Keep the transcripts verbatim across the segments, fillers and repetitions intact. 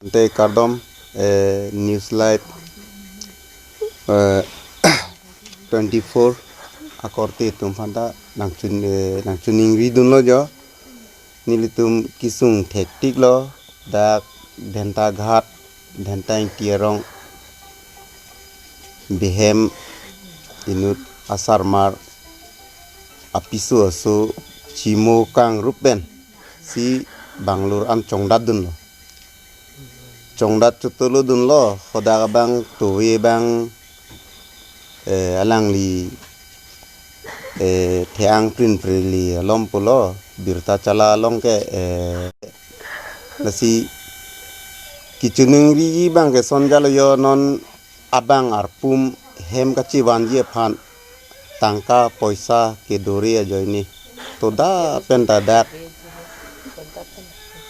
Ante kardom, eh, News Live, eh, twenty-four akorte atum aphanta nangchun, eh, nangchiningri dunlo jo. Nelitum kesung thektik lo, dak Dhentaghat, Dhenta Ingti arong, bihem inut asarmar apiso aso chimo kangrup pensi Bangalore an chongdat dunlo. Chongdat chotolo dunlo, hadak abang tove abang, eh, alangli, eh, the-ang prinpre kali alom pulo, birta chala along ke, eh, lasi kechiningri abang ke ason jalo jo, non abang arpum hem kachevanji aphan tangka poisa kedore ajoine, toda penta dak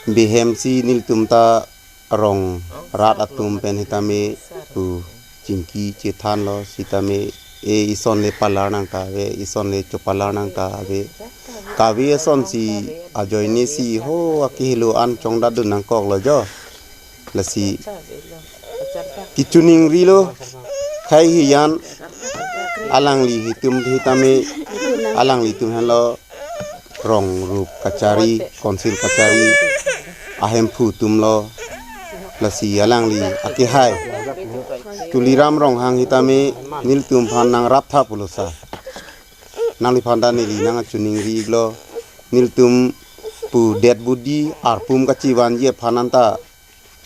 bihemsi nelitum ta rong rat atum pen sitame pu chingki chethanlo, sitame e ison le palar nangta ave, ison le chopalar nangta ave. Kave asonsi ajoinesi ho akehelo an chongdat dun nangkoklo jo. Lasi kechiningrilo, khei hiyan alangli hitum sitame, alanglitum henlo rong rup kachari, council kachari ahemphu atumlo. Lasi alangli akehai Tuliram Ronghang sitame nelitum aphan nangraptha pulosa, nangliphan ta neli nangchiningri-iklo. Nelitum pu dead body arpum kachevanji aphan anta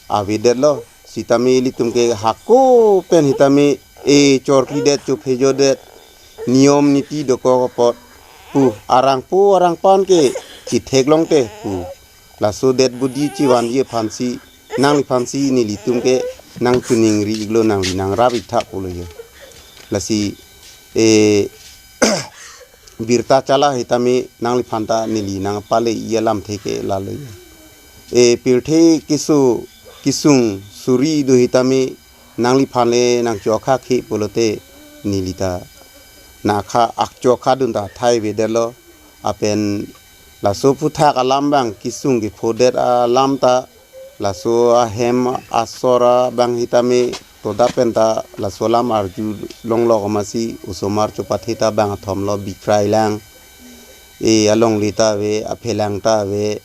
avedetlo. Sitame ilitum ke hako pen sitame e chorklidet, chophejodet, niyom niti dokok apot pu arangpo arangpan ke chitheklongte pu, laso dead body chevanji aphansi, nangliphansi nelitum ke nangchiningri-iklo, nangli nangrap-iktha pulo jo. Lasi, eh, birta chala sitame nangliphan ta neli nangpale-i alamthe ke lalo jo. Eh, pirthe keso kesung suri do sitame nangliphan le nangchokha ke pulote neli ta nakha akchokha dun ta thai avedetlo. Lapen laso aphuthak alam abang, kesung kephodet alam ta, laso ahem asor abang sitame toda penta laso alam arjulonglok amatsi osomar chopathe ta bangkethom lo, bikrai lang, e alongle ta ave, aphelang ta ave,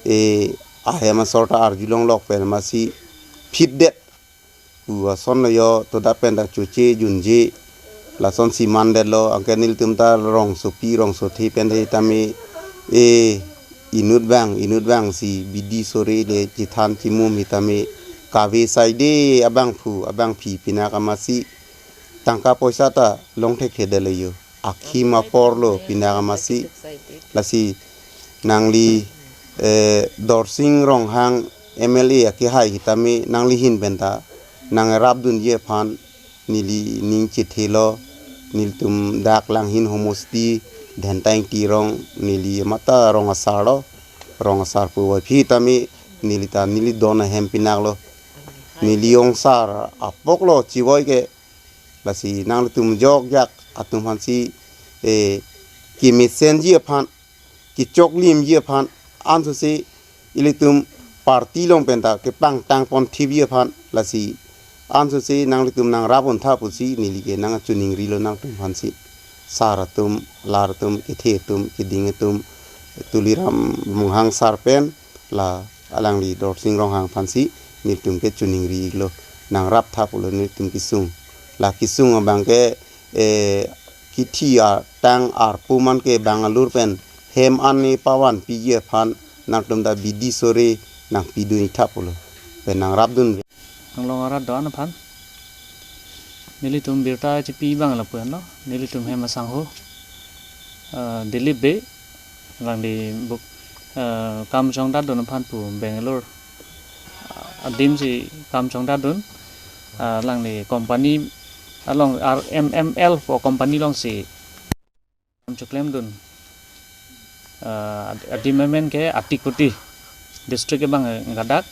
e ahem asor ta arjulonglok pen amatsi phitdet pu asonlo jo, toda penta choche junje, lasonsi mandetlo. Anke nelitum ta rongsopi rongsothe pen sitame, e inut abang inut abangsi bidi sore le chethan chimum sitame kave saide abangphu abangphi pinak amatsi tangka poisa ta longthekthedetlo jo, akhim aporlo pinak amatsi. Lasi nangli, eh, Dorsing Ronghang M L A akehai sitame nangli ahin penta nangrapdunji aphan neli ning chethelo. Nelitum dak Langhin homosti Dhenta Ingti arong, neli mata rong asarlo, rong asar puvoiphit tame neli ta neli don ahem pinaklo. Neli ongsar apoklo chevoi ke. Lasi nanglitum jokjak atum aphansi, eh, kemesenji aphan, kechoklimji aphan, ansose ilitum party along penta kepangtangponthipji aphan, lasi ansose nanglitum nangrap-untha pusi neli ke nangchiningrilo nangtum aphansi. Sar atum, lar atum, kethe atum, keding atum, Tuliram Ronghang sar pen, la alangli Dorsing Ronghang aphansi nelitum ke chiningri-iklo, nangraptha pulo nelitum kesung. La kesung abang ke, eh, kithi atang arpu man ke Bangalore pen hem an ne pavanpiji aphan nangtum ta bidi sore nangpidun-iktha pulo. Pen nangrapdun. Anglong arat do-an aphan nelitum birta chipi abang lapu-anlo, nelitum hem asangho, eh, Dilip Bey, alangli buk, eh, kam chongdatdun aphan pu Bangalore, eh, adimsi kam chongdatdun, eh, alangli company along R M M L pu company alongsi kam choklemdun. Eh, ad-, adim amen ke Atik Kuti. district abang ke ingkadak.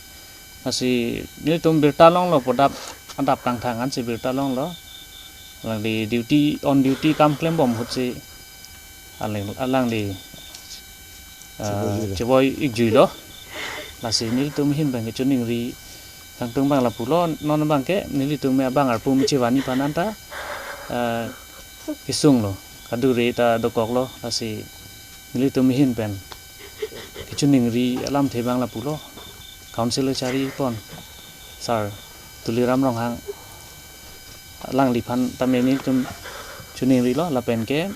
Lasi nelitum birta longlo, pu adap, adap kangthang ansi birta longlo. Alangli duty, on duty kam klembom ahutsi alang, alangli, ah, chevoi ikjuilo. Chevoi ikjuilo. Lasi nelitum ahin pen kachiningri kangtung abang lapulo, non abang ke nelitum abang arpum chevanji aphan anta, ah, kesunglo, kadure ta dokoklo. Lasi nelitum ahin pen kachiningri alamthe abang lapulo. Council kachari pon Sir Tuliram Ronghang, alangliphan tame nelitum chiningrilo, lapen ke,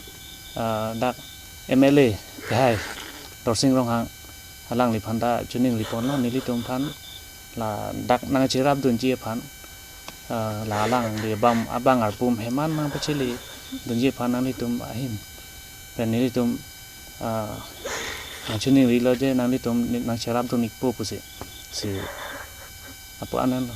ah, dak M L A kehai Dorsing Ronghang, alangliphan ta chiningri ponlo nelitum aphan, ladak nangcherapdunji aphan, ah, la alangli abang, abang arpum heman nangpachele dunji aphan nanglitum ahin pen nelitum, ah, nangchiningrilo je nanglitum ni-, nangcherapdun ikpo pusi. Si apo anan lo.